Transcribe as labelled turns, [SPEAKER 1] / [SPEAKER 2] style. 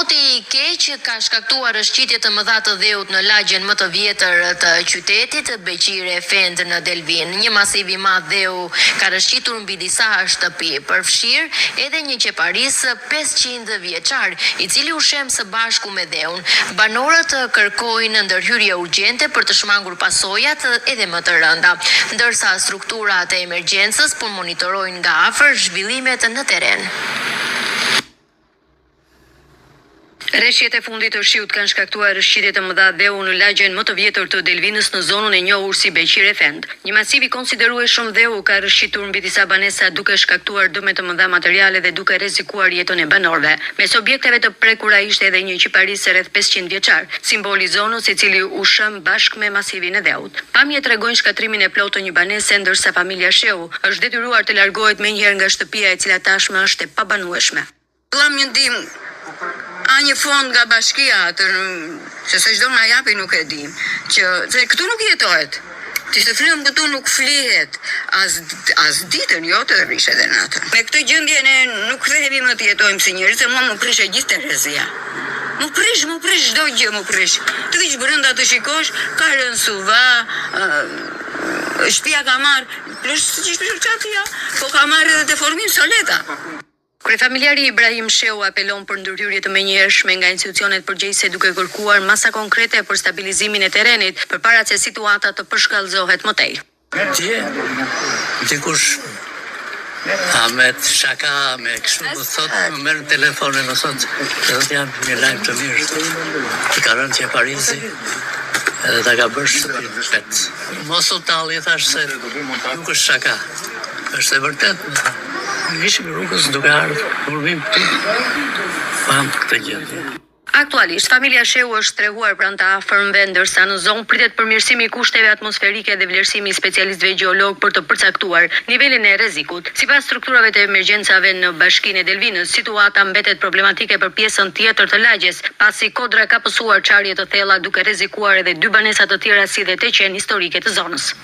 [SPEAKER 1] Moti i keq ka shkaktuar rrëshqitje të mëdha të dheut në lagjen më të vjetër të qytetit, Beqir Efend në Delvinë. Një masiv i madh dheu ka rrëshqitur mbi disa shtëpi, përfshirë edhe një qeparis 500 vjeçar, i cili u shemb së bashku me dheun. Banorët kërkojnë ndërhyrje urgjente për të shmangur pasojat edhe më të rënda, ndërsa strukturat e emergjencës po monitorojnë nga afër zhvillimet në terren.
[SPEAKER 2] Reshjet e fundit të shiut kanë shkaktuar rrëshqitje të mëdha dheu në lagjen më të vjetër të Delvinës në zonën e njohur si Beqir Efend. Një masiv i konsiderueshëm dheu ka rrëshqitur mbi disa banesa duke shkaktuar dëme të mëdha materiale dhe duke rrezikuar jetën e banorëve. Mes objekteve të prekura ishte edhe një qiparis rreth 500 vjeçar, simbol i zonës i cili u shemb bashkë me masivin e dheut. Pamjet tregojnë shkatërrimin e plotë të një banese ndërsa familja Shehu është detyruar të largohet menjëherë nga shtëpia e cila tashmë është e pabanueshme.
[SPEAKER 3] Duam një ndihmë a një fond nga bashkia atë se se ç'do na japi nuk e dim që se këtu nuk jetohet ti të flemë këtu nuk flihet as as ditën jo të rrish edhe natën me këtë gjendje ne nuk kthehemi më të jetojmë si njerëz se mua m'u prish e gjithë terezia m'u prish m'u prish çdo gjë m'u prish të vish brenda të shikosh ka rënë suva shtëpia ka marrë plus siç është prishur çatia po ka marrë edhe deformim soleta.
[SPEAKER 2] Kryefamiljari Ibrahim Shehu apelon për ndërhyrje të menjëhershme nga institucionet përgjegjëse duke kërkuar masa konkrete për stabilizimin e terrenit përpara se situata të përshkallëzohet më tej.
[SPEAKER 4] Dje, dikush a me shaka me kështu më thot, më merr në telefon e më thot, do të jap një lajm të mirë, të ka rënë qeparisi edhe ta ka bërë shtëpinë pec. Mos u tall, i thash se nuk është shaka. Është e vërtetë, më tha. Ishim rrugës duke ardhur, kur vim këtu, pamë këtë gjendje.
[SPEAKER 2] Aktualisht, familja Shehu është strehuar pranë të afërmve, ndërsa në zonë pritet përmirësimi i kushteve atmosferike dhe vlerësimi i specialistëve gjeologë për të përcaktuar nivelin e rrezikut. Sipas strukturave të emergjencave në Bashkinë e Delvinës, situata mbetet problematike për pjesën tjetër të lagjes, pasi kodra ka pësuar çarje të thella duke rrezikuar edhe dy banesa të tjera si dhe teqenë historike të zonës.